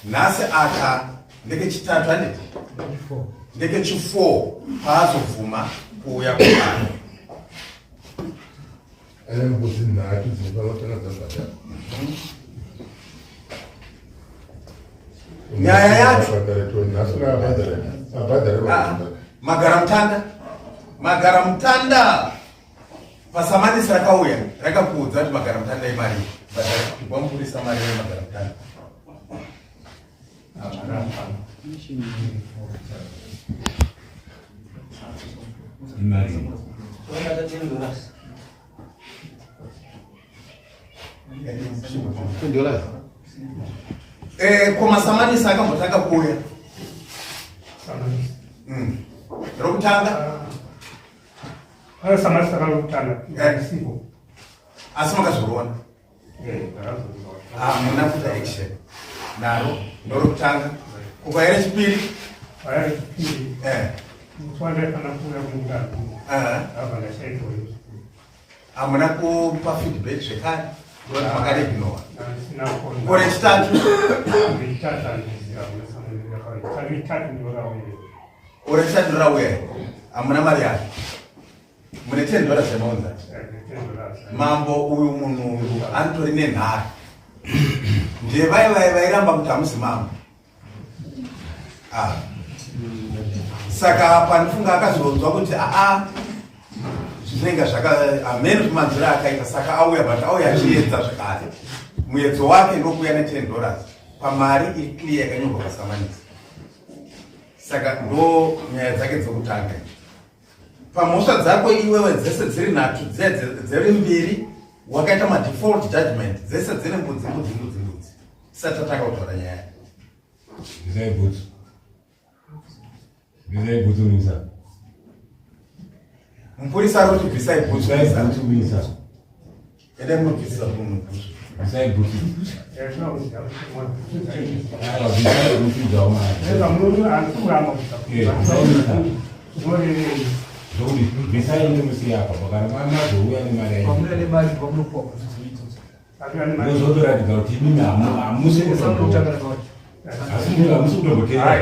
Nhasi aka ndekechitatu handiti? Ndekechi4 paazobvuma kuuya kudare. Ane mbudzi nhatu dzinofanira kutanga dzabhadhara. Nyaya yacho Abhadhara. Magara mutanda. Magara mutanda. Pasamanisi rakauya rakakuudza kuti magara mutanda imari. Bhadhara kupigwa mupurisa mari yemagara mutanda. Imari. Ko masamanisi akambotanga kuuya? Rokutanga? Samanisi akarokutanga. Isipo. Asi makazoriona? Hamuna kuita action naro ndorokutanga. Kukwaya rechipiri? Kwaya rechipiri. Ndaifanira kuuya kumundani. Ndabva ndashaikwa. Hamuna kupa feedback zvekare? Makariignowa. Ko rechitatu? Ko rechitatu ndorawuya. Hamuna mari yacho. Mune 10 dollars yamaunza. Mambo uyu munhu uyu anotori nenharo. Ndiye vai vai vairamba kuti hamuzi mambo. Saka panofunga akazonzwa kuti aa zvinenge zvaka hameno zvimanzira akaita saka auya but auya achiedza zvekare. Muedzo wake ndokuuya ne 10 dollars pamari iri clear yakanyorwa pasamanisi. Saka ndo nyaya dzake dzokutanga. Pamhosva dzako iwewe dzese dziri nhatu dziri mbiri wakaita madefault judgment dzese dziri mbudzi mbudzi mbudzi mbudzi. Tisati tatanga kutaura nyaya. Bvisai bhutsu. Bvisai bhutsu misa. Mupurisa ari kuti bvisai bhutsu. Bvisai bhutsu misa. Endai munobvisisa munhu bhutsu. Bvisai bhutsu. Aiwa, bvisai bhutsu dzaumari. Zvokuti bvisai nemusi apa kana mazouya nemari yacho. Zvotoratidza kuti imimi hamusi hamusi kutomboteera.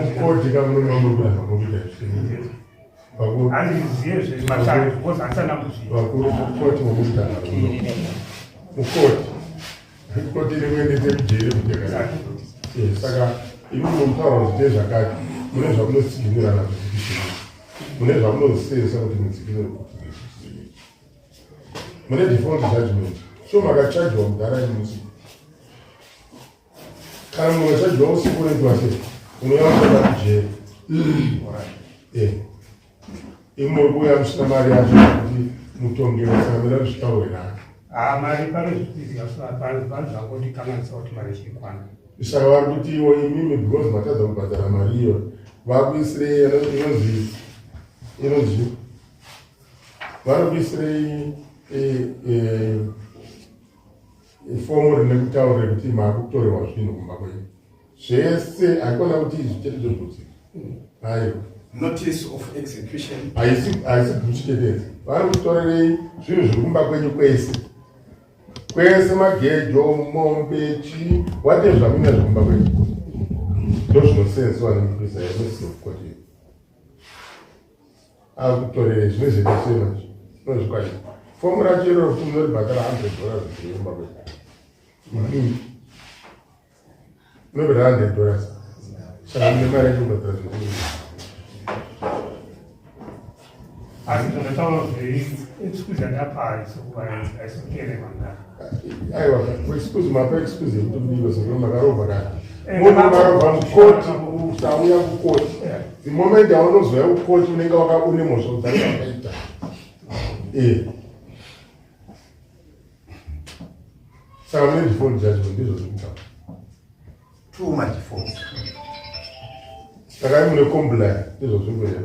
Mukoti kamunomamukuita zvinhu. Vakuru mukoti wokutanga mukoti mukoti rimwendese kujeri kutekana. Saka imi mumutaura kuti zvakati mune zvamunotsigirira nazvo kuti zvii mune zvamunosesa kuti mutsigirire kuti zvii mune default judgment so makachajiwa mudhara imusi kana munhu achajiwa usiku unoitwa sei unouya kutoda kujeri imwe kuuya musina mari yacho kuti mutongewe saka mira zvitaurwe nake. Mari pane zvitiziva vanhu zvangondikanganisa kuti mari ichikwana. Saka vari kuti iwo imimi because matadza kubhadhara mari iyo vakuisirei inonzi inonzi vari kuisirei fomu rine kutaura rekuti maakutorerwa zvinhu kumba kwenyu zvese. Haikona kuti izvi chete zvebhutsi, aiwa. Notice of execution. Haisi bhutsi chete, vari kutorerei zvinhu zviri kumba kwenyu kwese kwese, magejo, mombe, chii, wate zvamuina zvekumba kwenyu, ndo zvinosenzwa nemupurisa yenotice of court akutorere zvine zvese manje unozvikwanisa fomu racho iroro kuti unoribhadhara $100 zviri kumba kwenyu, unobhadhara $100, saka mune mari yacho kubhadhara zvinhu. Asi zvandataura zveexcuse yandapa haisikuteererwa ndaro. Aiwa, excuse mapa excuse yekuti kudii sezvo makarovha kare. Munhu ukarovha mukoti usauya kukoti, the moment yaunozouya kukoti unenge une mhosva dzake wakaita. Saka mune default judgment, ndizvo zviri kutaura. Two madefault. Saka mune comply, ndizvo zviri kureva.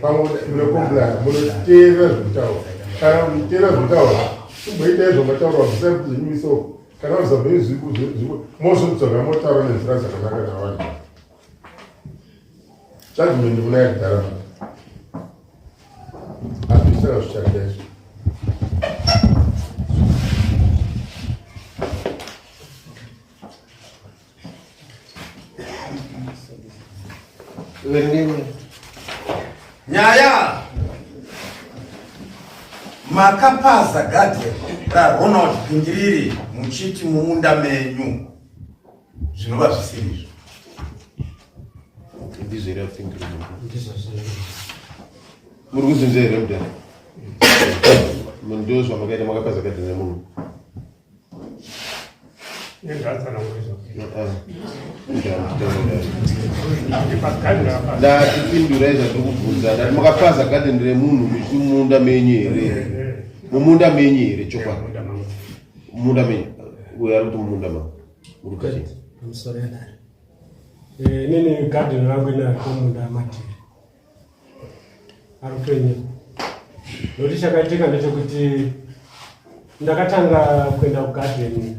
Pamwe munokomplaya, munoteerera zvekutaura. Kana muchiteerera zvekutaura, chimboitai zvamataura, bvisai kuti zvenyu misoro. Kana bvisa zvenyu zviku, mozodzoka motaura nenzira dzakanaka navanhu. Judgment munayo kudhara manje. Hazvisaka zvichada izvo. Nyaya makapaza gadheni raRonald Pingiriri muchiti mumunda menyu zvinova zvisirizvo. Ndizvo here Pingiriri? Muri kuzvinzwa here mudhara? Ndozvamakaita makapaza gadheni remunhu. Ndati pindurai zvatiri kubvunza. Ndati makapaza gadheni remunhu mumunda menyu here? Mumunda menyu here chokwadi? Mumunda menyu. Uyo ari kuti mumunda mangu. Muri kuti chii? Pamusoro yadare. Eh, inini gadheni rangu ini ari kumunda madhiri. Arupenya. Nokuti chakaitika ndechekuti ndakatanga kuenda kugadheni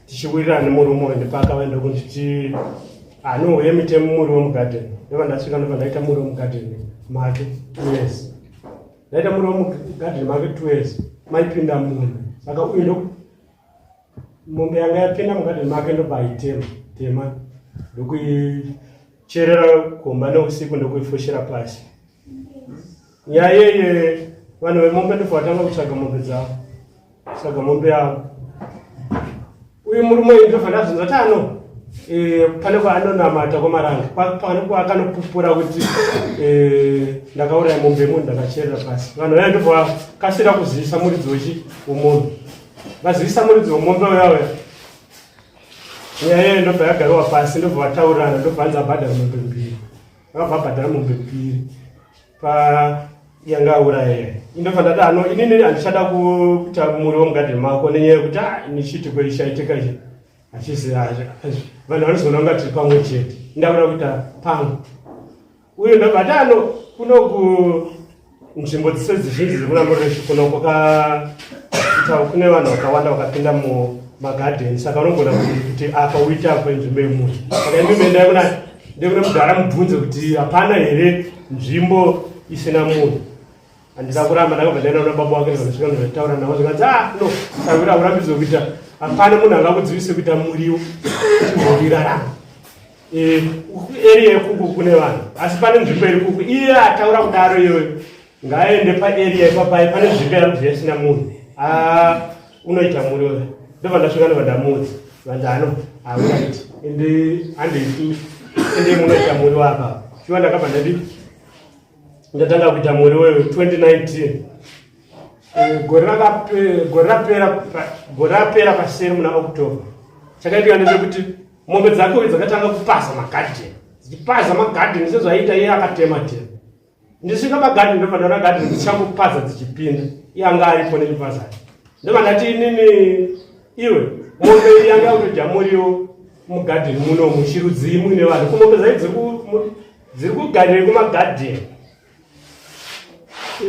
tichiwirirana nemurume uyu ndepakava ndokunditi anouye mitemo muriwo mugadheni ndobva ndasvika ndobva ndaita muriwo mugadheni make 2 years ndaita muriwo mugadheni make 2 years maipinda munhu saka uyu ndo Mombe yanga yapinda mugadheni make ndobva aitema tema ndokuicherera gomba neusiku ndokuifushira pasi. Nyaya yeye vanhu vemombe ndobva vatanga kutsvaga mombe dzavo, kutsvaga mombe yavo. Uyu murume uyu ndobva ndazvinzwa kuti ano eh, pane kwaanonamata kwamaranga pane kwaakanopupura kuti eh, ndakauraya mombe yemunhu ndakacherera pasi. Vanhu vaya ndobva vakasira kuzivisa muridzi wechi wemombe. Vazivisa muridzi wemombe uya uya. Nyaya iyoyo ndobva yagariwa pasi ndobva vataurirana ndobva anzi abhadhara mombe mbiri. Akabva abhadhara mombe mbiri pa yanga auraya iye. Indobva ndati ano inini handichada kuita muriwo mugadheni mako nenyaya yekuti ah nichiitiko ichi chaitika ichi. Hachisi vanhu vanozoona kunga tiri pamwe chete. Ndakuda kuita pangu. Uye ndobva ano kuno ku nzvimbo dzese dzizhinji dzekuna Mureshi kuno kwakaita kune vanhu vakawanda vakapinda mumagadheni saka unogona kuti apa uite apo inzvimbo yemunhu saka imi mendai kuna ndekune mudhara mubvunze kuti hapana here nzvimbo isina munhu handina kuramba ndakabva ndaenda kuna baba wake ndikandosvika ndikataura navo zvikanzi ah no sawira haurambidzwe kuita hapana munhu angakudzivise kuita muriwo chimborirarama Eh, area yekuku kune vanhu asi pane nzvimbo iri kuku iye ataura kudaro iyoyo ngaaende paarea ipapai pane nzvimbo yarikubva isina munhu ah, unoita muriwo ndobva ndasvika ndobva ndamuudza vanzi ano haunaiti ende handei ende munoita muriwo apa shuwa ndakabva ndadi ndatanga kuita muriwo 2019 eh, gore rapera paseri muna October chakaitika ndechekuti Mombe dzake uyu dzakatanga kupaza magadheni, dzichipaza magadheni sezvaiita iye akatema tema. Ndisvika pagadheni ndobva ndaona gadheni dzichangopaza dzichipinda, iye anga aripo nechipazani. Ndobva ndati inini iwe mombe iyi yanga yakutodya muriwo mugadheni munomu chirudzii muine vanhu ko mombe dzacho dziri kugarire kumagadheni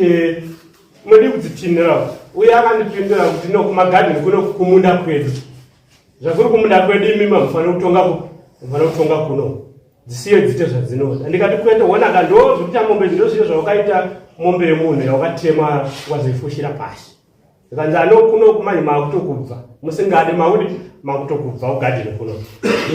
eh, munodii kudzitinirawo uye akandipindura kuti no kumagadheni kuno kumunda kwedu Zvakuri kumunda kwedu imi mamufanira kutonga mufanira kutonga kuno dzisiye dziite zvadzinoda ndikati kwete wonaka ndo zvekuita mombe ndozviyo zvawakaita mombe yemunhu yawakatema wazoifushira pasi zvikanzi ano kuno kumanje makutokubva musingade maudi makutokubva ugadheni kuno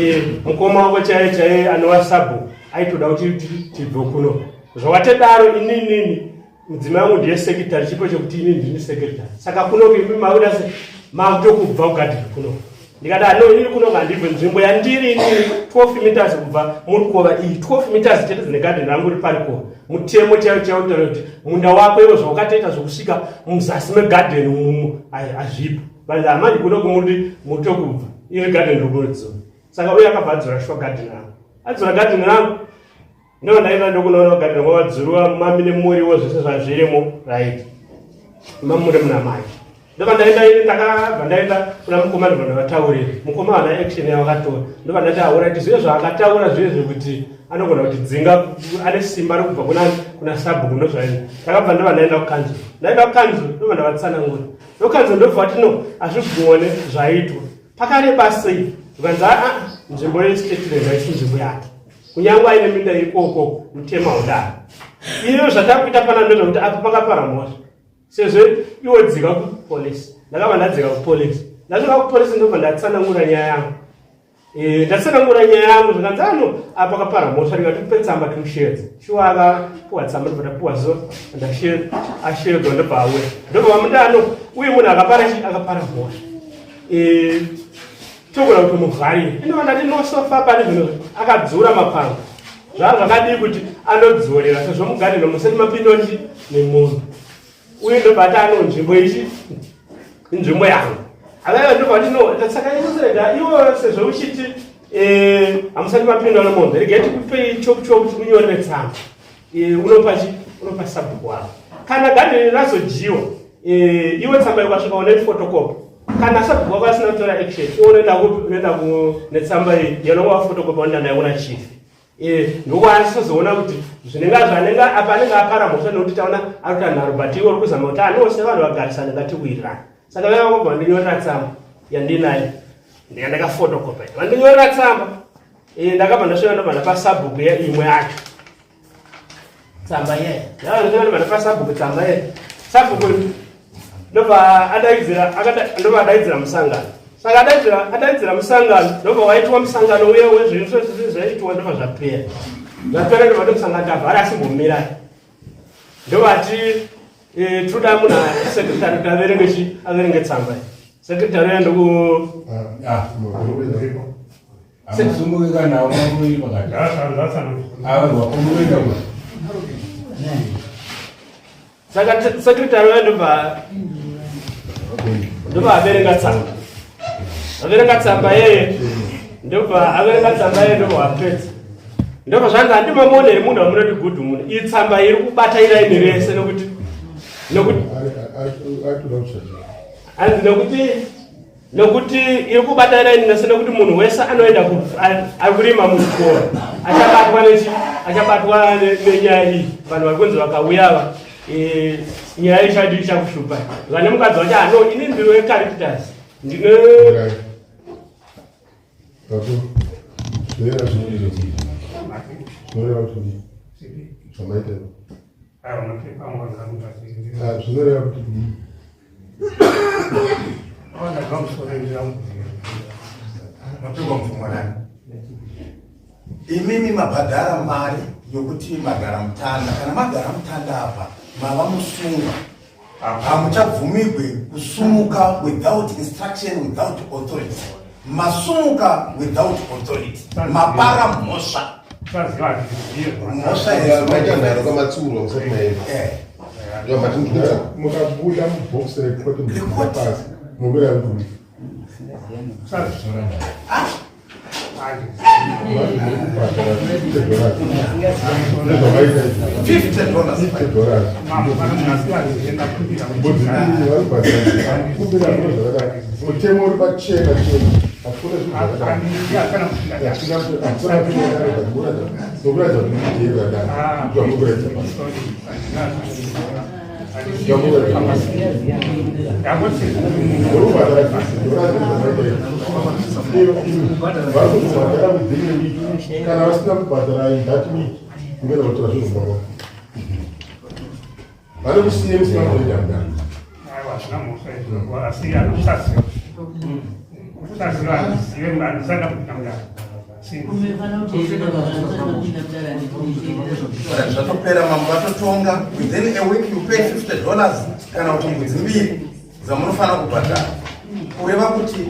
e, mukoma wako chaiye chaiye anova sabhu aitoda kuti tibve kuno zvawatedaro ininini Mudzimai wangu ndiye secretary, chipo chekuti ini ndini secretary. Saka kuno imi makuda se makutokubva kugadheni kuno. Ndikati ano ini kuno handibve nzvimbo yandiri ini 12 meters kubva murukova iyi 12 meters chete dzine gadheni rangu riri parukova. Mutemo chaiwo chaiwo kutaura kuti munda wako iwo zvawakatoita zvokusvika muzasi megadheni umu hazvipo. Vanzi hamanje kuno kumuri mutokubva iri gadheni rikunodzora. Saka uye akabva adzora shuwa gadheni rangu. Adzora gadheni rangu No, ndaiva ndokunoona kugarira kwavadzurwa mami nemuriwo zvese zvazvirimo right mamuri muna mai. Ndobva ndaenda ini ndakabva ndaenda kuna mukoma ndobva ndavataurira. Mukoma haana action yavakatora. Ndobva ndati alright zviye zvaakataura zviye zvekuti anogona kuti dzinga ane simba rekubva kuna kuna sabhuku ndozvaenda. Ndakabva ndobva ndaenda kukanzuru. Ndaenda kukanzuru ndobva ndavatsanangura. Ndokanzuru ndobva vati no hazvigone zvaitwa. Pakareba sei? Zvikanzi aa nzvimbo yestate land haisi nzvimbo yake. Kunyange aine minda ikoko mutemo haudaro. Iyo zvatakuita pana ndozvekuti apo pakapara mhosva. Sezvo iwe dzika kupolice. Ndakabva ndadzika kupolice. Ndasvika kupolice ndobva ndatsanangura nyaya yangu. Eh, ndatsanangura nyaya yangu zvikanzi ano apa akapara mhosva ndikati tipe tsamba timushedze. Shuwa akapuwa tsamba ndobva ndapuwa zo ndashedza ashedzwa ndobva auya. Ndobva vamuti ano uye munhu akapara chi akapara mhosva. Eh, togona kutomuvharira. Inova ndati no so far pane zvinhu akadzura mapanga. Zvava zvakadii kuti anodzorera sezvo mugadheni musati mapindwa nemunhu. Uye ndobva ati ano nzvimbo ichi inzvimbo yangu. Avaiva ndobva ati no saka inosrega iwo sezvo uchiti eh, hamusati mapindwa nemunhu regai tikupei chopu chopu tikunyorere tsamba. Eh, unopa chi unopa sabhuku wako. Kana gadheni razodyiwa eh, iwe tsamba ikasvika une photocopy kana sabhuku wako asina kutora action iwe unoenda kupi unoenda netsamba iyi yanonga wafotokopi wanoenda nayo kuna chief eh, ndokwaasozoona kuti zvinenge zvanenge apa anenge apara mhosva nekuti taona ari kuita nharo but iwe uri kuzama kuti aniwo sevanhu vagarisana ngatiwirirana saka vaya vangobva vandinyorera tsamba yandinayo ndikandakafotokopa vandinyorera tsamba eh, ndakabva ndasvika ndobva ndapa sabhuku imwe yacho tsamba iye ndobva ndapa sabhuku tsamba iye sabhuku ndobva adaidzira ndobva adaidzira musangano saka adaidzira adaidzira musangano ndobva waitwa musangano uye wezvinhu zvaitwa ndobva zvapera zvapera ndobva ndomusangano tavhara asimbomira ndovati eh, toda munhu sekretary kuti averenge chi averenge tsamba iyi sekretary uya ndoku ah, ah, Saka secretary uya ndobva ndobva averenga tsamba. Averenga tsamba yeye ndobva averenga tsamba yeye ndobva wapedza. Ndobva zvanzi handimamuone here munhu wamunoti good munhu. Iyi tsamba iri kubata iraini rese nokuti nokuti hanzi nokuti Nokuti iri kubata raini nese nokuti munhu wese anoenda ari kurima muzvikoro achabatwa nechi achabatwa nenyaya iyi vanhu vari kunzi vakauya ava e, nyaya ichadi ichakushupa vane mukadzi wacho ano ah, ini ndiri wecaritas ndine Zvinoreva kuti Mapihwa mvumo nani? Imimi mabhadhara mari yokuti magara mutanda. Kana magara mutanda apa mava musungwa. Hamuchabvumigwe kusumuka without instruction, without authority. Masumuka without authority. Mapara mhosva. Mhosva maita nharo kamatsiurwa musati maenda. Eh. Mukabuda mubox rekoti pasi mukuda kuti mutemo uri pachena chena hakuna zvinhu zvakadai Kana vasina kubhadhara in that week, kumene vatora zvinhu zvavo. Vane kusiye musina kuenda mudare. Aiwa, hazvina mhosva izvo, asi anosaziva. Kusaziva handizive, handisada kupinda mudare. Zvatopera mambo vatotonga within a week you pay 50 dollars kana kuti mbudzi mbiri dzamunofanira kubhadhara kureva kuti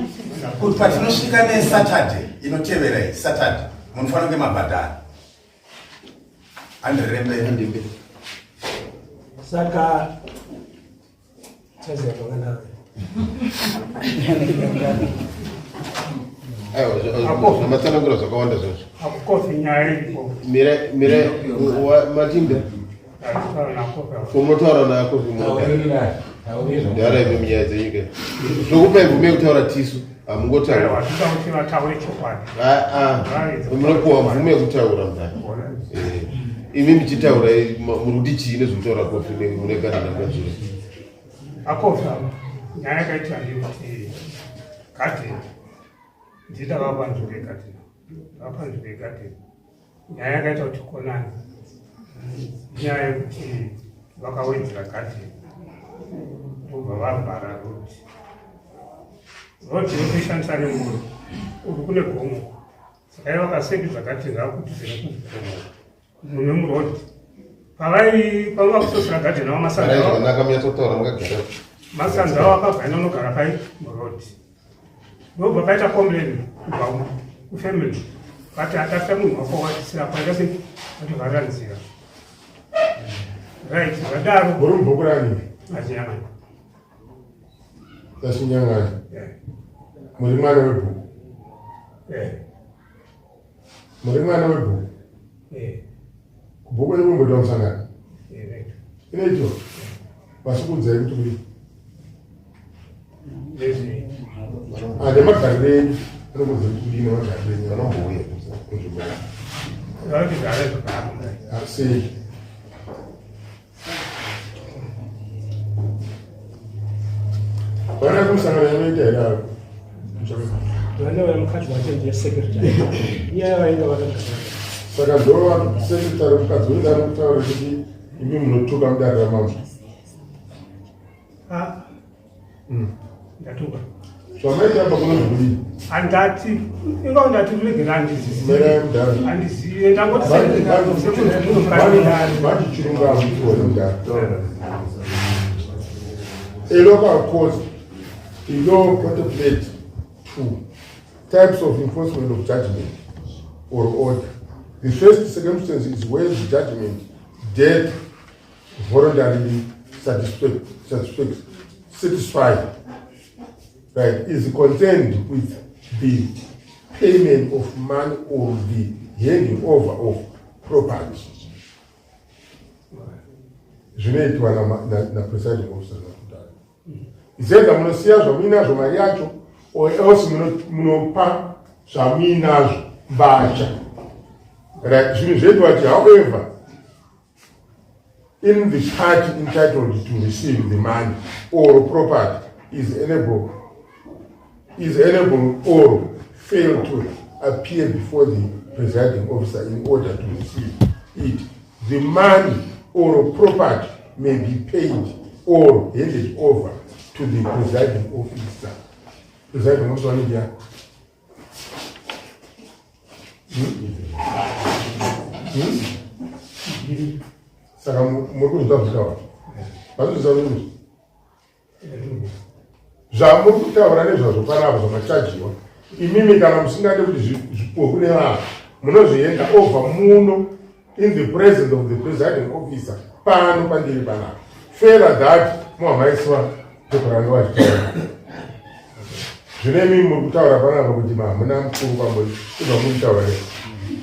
kuti patinosvika nesaturday inotevera iyi saturday munofanira kunge mabhadhara andirembe saka Aiwa, zvakawanda zvazvo. Akukofi nyaya iripo. Mire mire matimbe. Unotaura nako. Ndara imi munyaya dzenyu ke. Tokupai mvumo yekutaura tisu hamungotaura. Kuti vataure chokwadi. Ah ah. Munopuwa mvumo yekutaura mudhara. Eh. Imi muchitaura muri kuti chii nezvekutaura kofi mune gadheni rakadzura. Akofi ava nyaya yakaitika ndeyekuti gadheni ndii ndakavapa nzvimbo yegadheni ndakavapa nzvimbo yegadheni nyaya yakaita kuti konani inyaya yekuti vakawedzera gadheni ndobva vavhara rodhi rodhi yokuishandisa nengoro uku kune gomo saka ivo vakasepidza gadheni ravo kudhuze nekugomo munhu wemuroad pavai panga kusosera garden avo masanzi zvakanaka munyatsotaura makagara masanzi avo akabva ina unogara pai muroad ndobva paita complain kubva kufamily vati atasa munhu wako watisira paita sei ativharira nzira right zvadaro muri mubhuku rani achinyangani achinyangani muri mwana webhuku muri mwana webhuku eh. kubhuku yekumboita musangano eh, inoitwa vasikuudzai kuti kudii ah, nemagariro enyu anokuudza kuti kudii nemagariro enyu vanombouya kunzvimbo ah, sei Vana kumusangano yanoita here avo? Vana vemukadzi wacho ndiye secretary. Iye vainge vakagara. Saka ndova secretary mukadzi wenyu ari kutaura kuti imi munotuka mudare ramambo. Ah. Ndatuka. Zvamaita apa kunonzi kudii? Andati ingawo ndati regera handizive. Handizive ndangoti Vati chirungu hamuchione mudare. A local court, the law contemplate two types of enforcement of judgment or order. The first circumstance is where the judgment death voluntarily satisfied, right, is concerned with the payment of money or the handing over of property. Zvinoitwa napresiding officer nakudaro. It's either munosiya zvamuinazvo mari yacho or else munopa zvamuinazvo mbatya. Right, zvinhu zvoitwa kuti however in the party entitled to receive the money or property is unable, is unable or fail to appear before the presiding officer in order to receive it. The money or property may be paid or handed over to the presiding officer. Presiding officer vanenge Saka muri kunzwa zvitaura vanozviziva kuti zvamuri kutaura nezvazvo panapa zvamachajiwa imimi kana musingade kuti zvipuwe kune vanhu munozvienda over muno in the presence of the presiding officer pano pandiri panapa further that muhamaiswa pepa ranga vachitaura zvino imimi muri kutaura panapa kuti hamuna mukuru pamuri izvamuri kutaura ne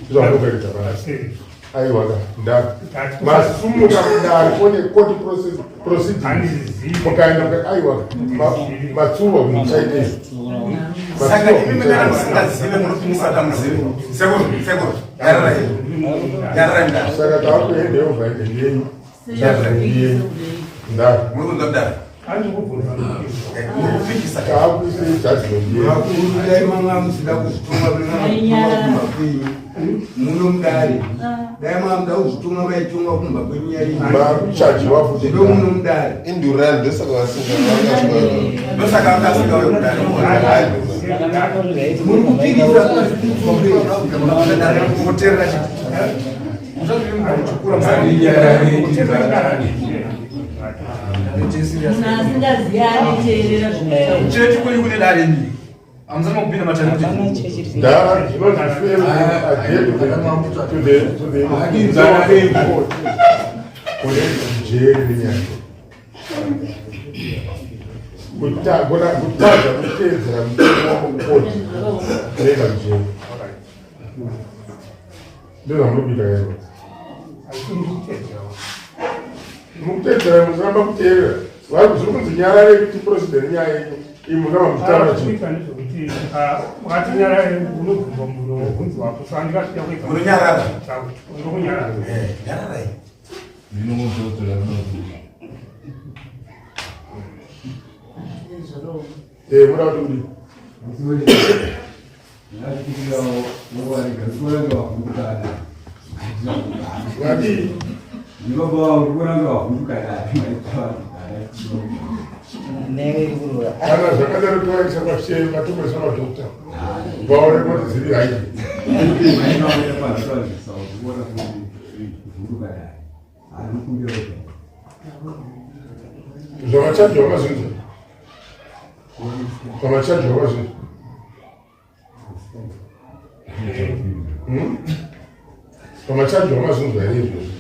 izvamuri kueredza panapa aiwa ka ndati masumuka kudare kone court process proceedings mukaenda aiwa matsuwa kuti muchaite saka imi kana musingazive munopimisa kamuzive sekuru sekuru yararai yararai ndari saka taakuenda over yenyu judgment yenyu ndari muri kunzwa kudaro muri kupikisa taakuise judgment yenyu Vakuru dai manga musida kuzvitonga kumba kwenyu muno mudare dai manga muda kuzvitonga maitonga kumba kwenyu yaii makuchajiwa futi ndo muno mudare Indurani ndosaka vasinga ndosaka vakasingauye kudare muri kupikisa kuterera chete Munhu asingazivi anoteerera zvinotaurwa. Chechi kwenyu kune dare imi. Hamusati makupinda matare kuti ndara zvinonzi fail to adhere to the to the to the court kune jeri nenyaya kutadza kuteedzera mutemo wekoti kunoenda kujeri ndozvamuri kuita kaiko mukuteedzera musiramba kuteerera. Zviri kunzi nyarare kuti president nyaya yenyu imwe kama mutaura chii. Kuita ndezvekuti wakati nyarare unobvunzwa munhu wobvunzwa wako saka ndikasvika kuita. Unonyarara. Ndokunyarara. Eh, nyararai. Eh, muda kuti kudii? Vadii? Kana zvakadaro tovaisa kwashe vatomboisa madhokta vaone kuti dziri haidi. Zvavachajwa vazvinzwa. Zvavachajwa vazvinzwa. Pamachajwa vazvinzwa here izvozvo?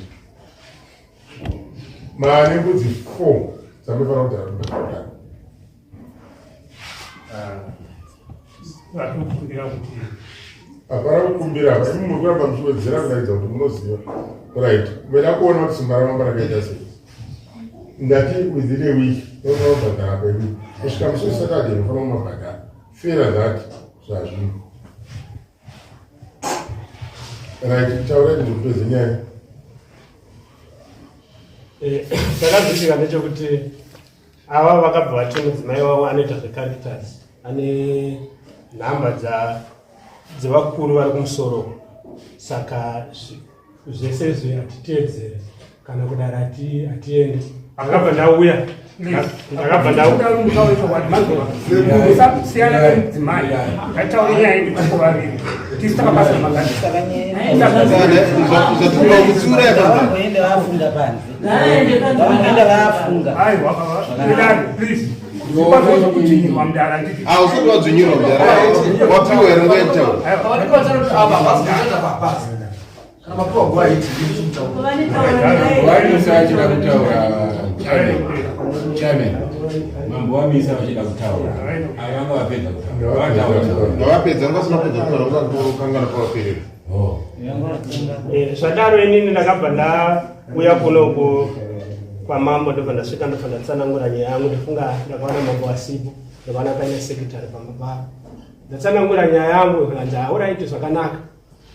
Maane mbudzi 4 dzamunofanira kudhara. Vatokumbira kuti Hapana kukumbira apa, imi muri kuramba muchiwedzera kuratidza kuti munoziva. Right, meda kuona kuti simba ramambo rakaita sei. Ndati within a week unofanira kubhadhara kwedu kusvika musi weSaturday unofanira kumabhadhara. Fera that zvazvino. Right, taurai ndikupedze nyaya. Eh, chakazoitika ndechekuti ava vakabva vati mudzimai wavo anoita zvecaritas ane nhamba dzevakuru vari kumusoro saka zvese izvi hatiteedzere kana kudaro hatiende ndakabva ndauya ndakabva ndauya nemudzimai ngataure nyaya yedu tiko vaviri tisu takapasa magadi Vaende vafunga panze. Vaende vafunga. Aiwa baba please Ausati wadzvinyirwa mudhara wapiwa here nguva yekutaura? Vamisa vachida kutaura chairman. Mambo vamisa vachida kutaura. Ava vanga vapedza kutaura. Vataura. Ngavapedza vanga vasina kupedza kutaura usati kangana pavaperera. Oh. Eh, zvadaro inini ndakabva ndauya kuno ku kwamambo ndobva ndasvika ndobva ndatsanangura nyaya yangu ndifunga ndakaona mambo asipo ndakaona paine sekretary pamba pavo ndatsanangura nyaya yangu ikanzi auraiti zvakanaka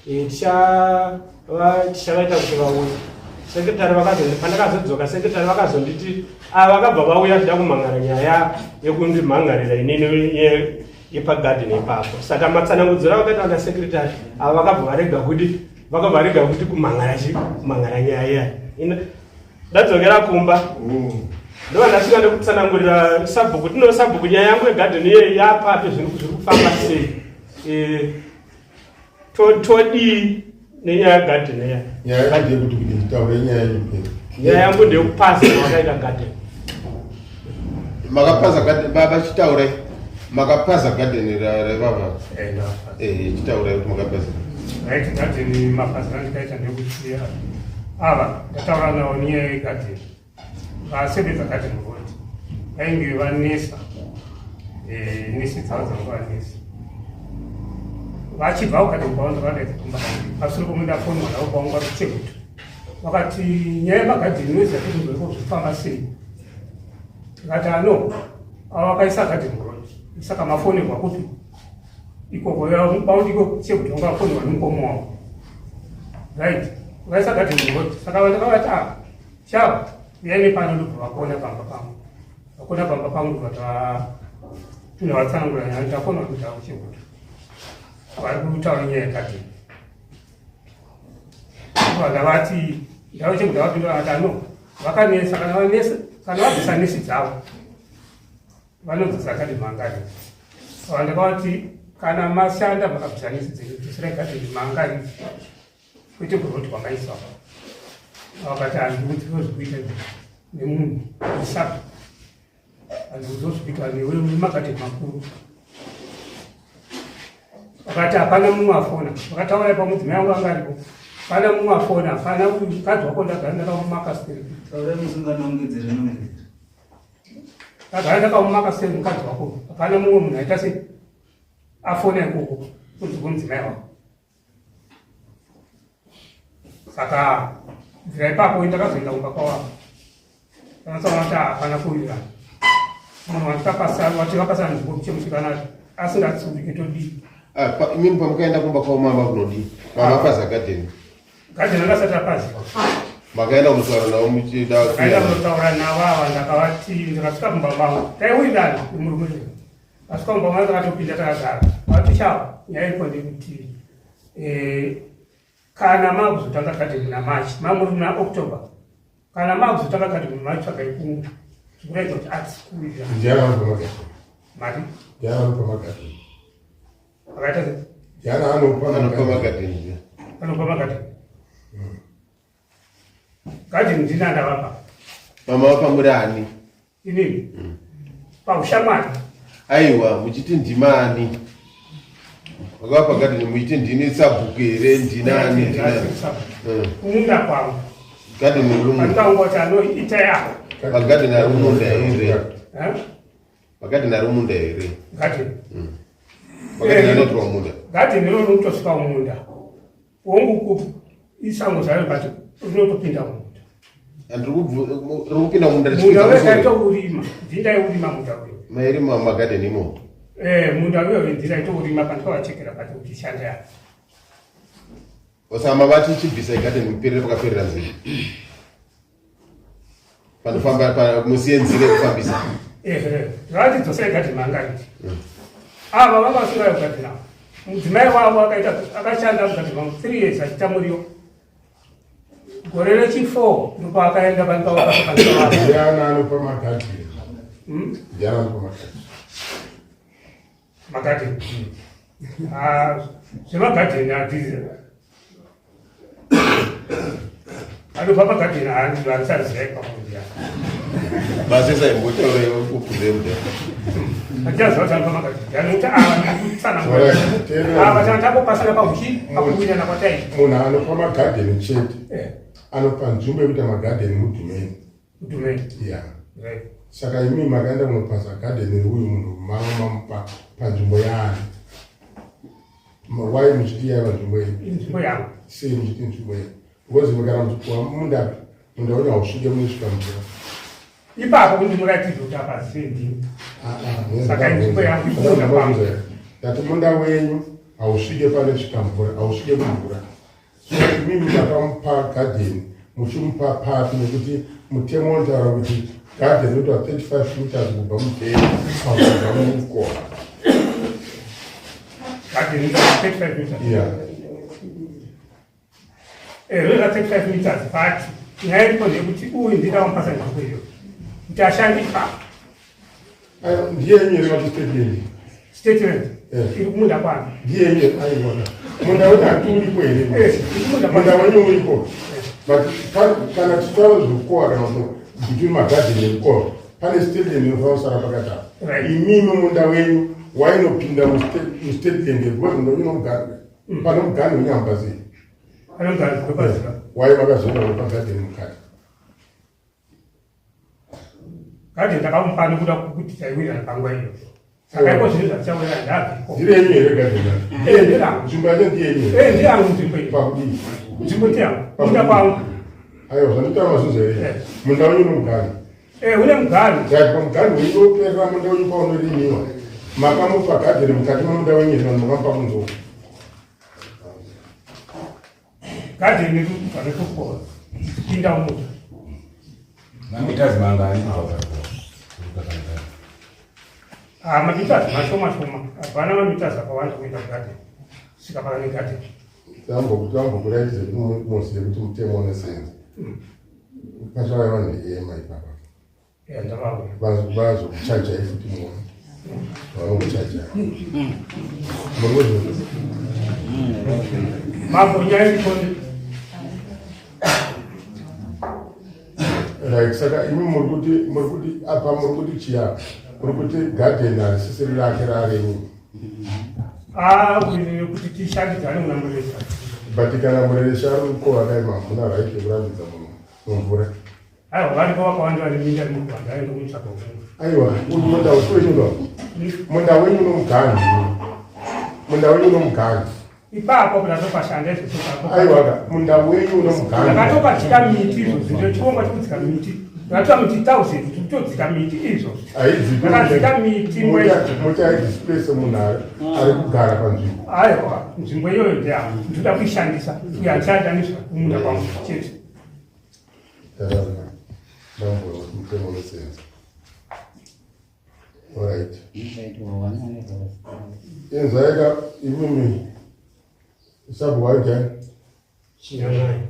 Eh, tichavaita kuti vauye sekretary vakazondi pandakazodzoka sekretary vakazonditi ava vakabva vauya zvida kumhangara nyaya yekundimhangarira inini yepagarden ipapo saka matsanangudziro avakaita vana sekretary ava vakabva varega kuti vakabva varega kuti kumhangara chi kumhangara nyaya iya ndadzokera kumba ndova ndasvika ndokutsanangurira sabhuku tino sabhuku nyaya yangu yegarden iye yapapi zviri kufamba sei eh, todii nenyaya yegarden iya Nyaya yako ndeyekuti kuti nditaure nyaya yenyu pera. nyaya yangu ndeyekupasa wakaita garden Makapaza garden baba chitaurai. Makapaza garden revava. Eh, chitaurai kuti makapaza. Right garden mapazira andikaita ndekuti ava ndataura navo nenyaya yegarden vasevenza garden road vainge vanesa eh, nesi dzavo dzanga vanesa vachibva kugarden kwavo ndakadaidza kumba pasure pomwe ndafonwa navo kwangu vari kuchegutu vakati nyaya yemagadheni inoziva kuti ndoiko zvifamba sei ndikati ano ava vakaisa garden road saka mafonerwa kupi ikoko baundiko chekuti vanga vafonerwa nemukoma wavo right vakaisa garden road saka ndakavati ah chavo uyai nepano ndobva vakuona pamba pangu vakuona pamba pangu ndobva tinovatsanangura nyaya ndakona kuti avo chekuti vari kutaura nyaya yegadheni ndavati ndavo chekuti vapinda vakati ano vakanetsa kana vanetsa kana vabvisa nesi dzavo vanobvisa kati mangani saka ndakavati kana mashanda makabvisa nesi dzenyu bvisirai gadheni mangani kwete kuroti kwamaisa vakati handikudzivo zvekuita nemunhu isapo handikudzivo zvekuita newe magadheni makuru vakati hapana mumwe afona vakataura ipa mudzimai wangu anga aripo hapana mumwe afona hapana mukadzi wako ndagara ndakamumaka seri Taurai musinganongedzere nongedzere. ndagara ndakamumaka seri mukadzi wako hapana mumwe munhu aita sei afona ikoko kunzi kwemudzimai wako saka bvira ipapo ndakazoenda kumba kwawavo. Vanotaura kuti hapana kuwirirana. Munhu watikapasana watikapasana nzvimbo chemuti kana asingatsiurike todii? Ah, imimi pamukaenda kumba kwavo mama kunodii? Mama paza gadheni. Gadheni angasati apaziwa. Makaenda kunotaura navo muchida Ndakaenda kunotaura navo ava ndakavati ndakasvika kumba mangu. Taiwirirana nemurume uyu. Asvika kumba mangu takatopinda takagara. Vati shawa nyaya iripo ndeyekuti eh, kana makuzotanga gadheni muna March, mamuri muna October. Kana makuzotanga gadheni muna March tsvagai kumwe. Zvikuratidza kuti atisi kuwirirana. Ndiani anopa magadheni? Mari? Ndiani anopa magadheni? Akaita sei? Ndiani anopa Anopa magadheni. Anopa magadheni. Gadheni ndini andavapa. Mama vapa muri ani? Inini? Paushamwari. Aiwa, muchiti ndimani? Vakavapa gadheni muchiti ndini sabhuku here ndinani ndinani? Kumunda kwangu. Gadheni riri munda. Pandikaungoti anoita yako. Magadheni ari munda here? Eh? Magadheni ari munda here? Gadheni. Magadheni anotorwa munda. Gadheni rino rinotosvika munda. Hongu isango zvayo but rinotopinda munda. Riri kupinda munda Munda uyo taitourima. Ndini ndaiurima munda uyo. Mairima magadheni imomo. Eh, munda uyo ndini ndaitourima pandikavachekera but kuti shanda yako. Osama vati chibvisai gadheni muperere pakaperera nzira. Panofamba pa, musiye nzira yekufambisa. Ehe, vati dzosai gadheni mangaiti. Ava vanga vasingayo gadheni ava. Mudzimai wavo akaita akashanda mugadheni vangu 3 years achiita muriwo. Gore rechi 4 ndipo akaenda pandikavapasa Ndiani anopa magadheni? Ndiani anopa magadheni? Magadheni. Ah, zvemagadheni hatizi. Anobva pagadheni haandisaziva ipapo ndiani. Masesa imbotaura ukuze mudhara. Hatichaziva kuti anobva magadheni ndiani nokuti ava ndikutsanangura. Ava tanga tambopasana pahuchi pakuwirirana kwataita. Munhu anopa magadheni chete. Eh. Anopa nzvimbo yekuita magadheni mudhumeni. Mudhumeni. Yeah. Right. Saka imi makaenda kunopaza gadheni reuyu munhu mama mamupa panzvimbo yaani? Why muchiti yaiva nzvimbo yenyu? Inzvimbo yangu. Sei muchiti nzvimbo yenyu? Because kana muchipuwa munda, munda wenyu hausvike munosvika mvura. Ipapo kuti muratidze kuti apa sei ndini. Saka inzvimbo yangu ikunda kwangu. Ndati munda wenyu hausvike panosvika mvura, hausvike kumvura. So imimi makamupa gadheni muchimupa papi nekuti mutemo unotaura kuti gadheni inoitwa 35 meters kubva mudheni kubva mukona. Gadheni 35 meters. Yeah. Eh, rinoita 35 meters but nyaya iripo ndeyekuti uyu ndida wamupasa nzvimbo iyo kuti ashande ipapo. Aiwa, ndiye yenyu here vati statement? Statement Eh. iri kumunda kwangu. Ndiye yenyu aiwa. Munda wenyu hati uripo here? Eh, iri kumunda Munda kwangu. wenyu uripo. But kana tichitaura zvekukohwa kana kuti between magadheni ekukohwa pane statement inofanira kusara pakati apa. Right. Imimi munda wenyu wainopinda mustatement because munda wenyu unomuganhu. Pane muganhu wenyu hamupazivi. Pane muganhu ndopaziva. Wai makazoenda kunopa gadheni mukati. Gadheni ndakamupa nekuda kwekuti taiwirirana panguva iyoyo. Saka iko zvinhu zvatichawirirana ndabviko. Ndiri yenyu here gadheni racho? Eh, nderangu. Nzvimbo yacho ndiye yenyu here? Eh, ndiyangu nzvimbo iyi. Pakudii? Nzvimbo ndiyangu. Munda kwangu. Aiwa, zvanditaura mazvinzwa here? Eh. Munda wenyu unomuganhu. Eh, une muganhu. Right, pamuganhu wenyu unoperera munda wenyu paunorimiwa. Makamupa gadheni mukati memunda wenyu here vanhu makamupa kunze uko? Gadheni riri kubva nekukora. Pinda munda. Mamitazi mangani? Ah, mamitazi mashoma shoma. Hapana mamitazi akawanda kuenda kugadheni. Svika pakane gadheni. Tambokuratidza kuti muzive kuti mutemo unosenza. Pachauya vanhu veEMA ipapa. Eh, ndavauya. Vazokuchajai futi muone. Vanokuchajai. Muri kuzvinzwa? Mambo nyaya iripo Right, saka imi muri kuti muri kuti apa muri kuti chiya muri kuti garden harisisiri rake rarenyu. Ah, kuti tishandidzane muna Mureza. But kana Mureza ari kukohwa dai hamuna right yekurambidza munhu mumvura. Aiwa, varipo vakawanda vane minda iri muRwanda, aende kunotsvaga mvura. Aiwa, uyu munda wenyu uno. Munda wenyu unomuganhu. Munda wenyu unomuganhu. Ipapo kuti atopashanda izvozvo. Aiwa, munda wenyu unomuganhu. Ndakatopachika miti izvozvo, ndochirongwa chekudzika miti. Ndakatora miti 1000 tikutodzika miti izvo. Ndakadzika miti moti aidisplace munhu ari kugara panzvimbo. Aiwa, nzvimbo iyoyo ndeyangu. Ndinoda kuishandisa uye handichada nezvakumunda kwangu chete. Mambo mutemo unosenza. Alright. Inzwaika imimi sabhuku waita Chinyang'anya.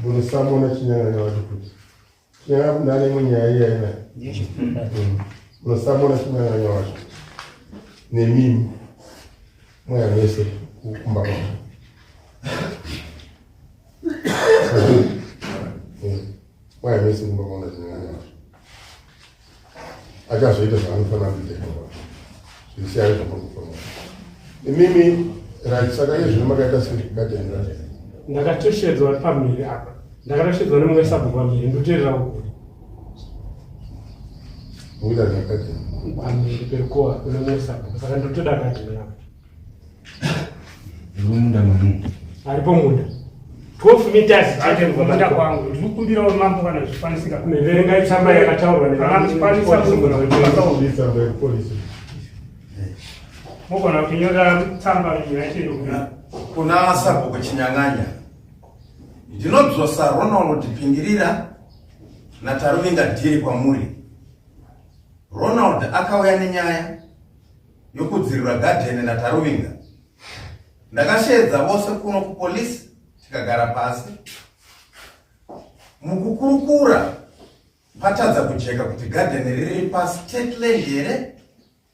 Munosamona chinyang'anya wacho kuti chinyang'anya kunani imwe nyaya iya ina. Munosamona chinyang'anya wacho nemimi mweya mese kumba kwacho. Mweya mese kumba kwacho chinyang'anya wacho. Achazoita zvaanofanira kuita ipapo. Zvisiyana zvamuri kufanira. Imimi right saka iye zvino makaita sei gadheni racho? Ndakatoshedzwa pamhiri apa. Ndakatoshedzwa nemumwe sabhuku pamhiri ndoteerera uku. Mukuita zvakadini? Pamhiri perikowa kune mumwe sabhuku saka ndotoda gadheni apa. Munda manu. Aripo munda. 12 meters chete kubva munda kwangu. Ndinokumbirawo mambo kana zvikwanisika. Verengai tsamba yakataurwa Kana muchikwanisa kugona tsamba yekupolisi. Mogona kunyora tsamba nyaya chero kuna sabhuku Chinyang'anya. Ndinodzosa Ronald Pingirira naTaruvinga Dhiri kwamuri. Ronald akauya nenyaya yokudzirirwa gadheni naTaruvinga. Ndakasheedza vose kuno kupolisi tikagara pasi. Mukukurukura patadza kujeka kuti gadheni riri pastate land here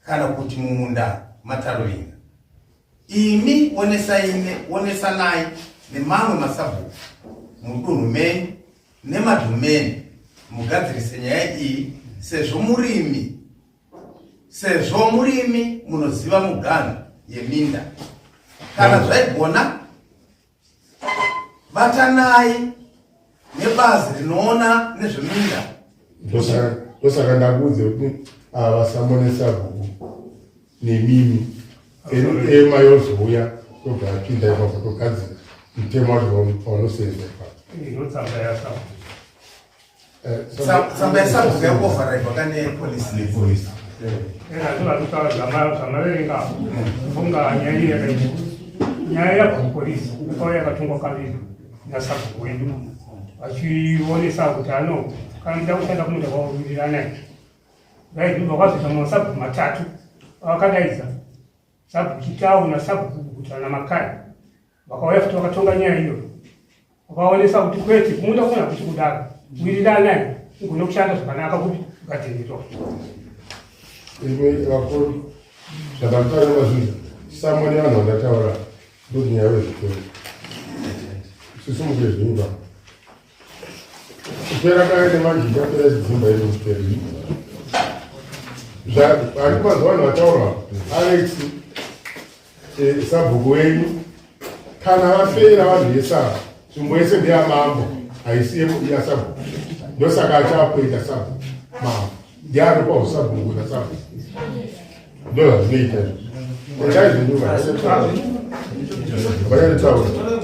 kana kuti mumunda maTaruvinga. Imi onesanai nemamwe masabhuku mudunhu menyu nemadhumeni mugadzirise nyaya iyi sezvo murimi Sezvo murimi munoziva muganhu yeminda, kana zvaigona batanai nebazi rinoona nezveminda. Ndosaka ndakuudze kuti ava samone sabhuku nemimi ema yozouya tobva yapinda ipapo togadzira mutemo wacho paunosenza ipapo. Tsamba yasabhuku yakuovharaibwa kane polisi. Nepolisi. Zvamaverenga funga nyaya iyi yakaitika. Nyaya yabva kupolisi yakauya yakatongwa kaviri nasabhuku wedu vachionesa kuti ano kana muda kushanda kumunda kwavo wiriranai. Vaidhubva kwazoita masabhuku matatu avakadaidza sabhuku Chitau nasabhuku Guta naMakai vakauya futi vakatonga nyaya iyoyo vakaonesa kuti kwete kumunda kuna kuti kudaro wiriranai ugone kushanda zvakanaka kuti ukatenderwa Imi vakuru zvandakutaura mazvinhu samwe nevanhu vandataura ndoti nyaya yezvikoro sisimuke zvenyu pa kupera kaya nemanje ichapera chidzimba iri kupera ari mazuva anhu vataura Alex eh, sabhuku wenyu kana vafeira vanhu vese ava nzvimbo yese ndeyamambo haisi yasabhuku ndosaka achakuita sabhuku mambo ndiye anopa usabhuku nasabhuku ndozvazvinoita izvo endai zvenyu vachataura.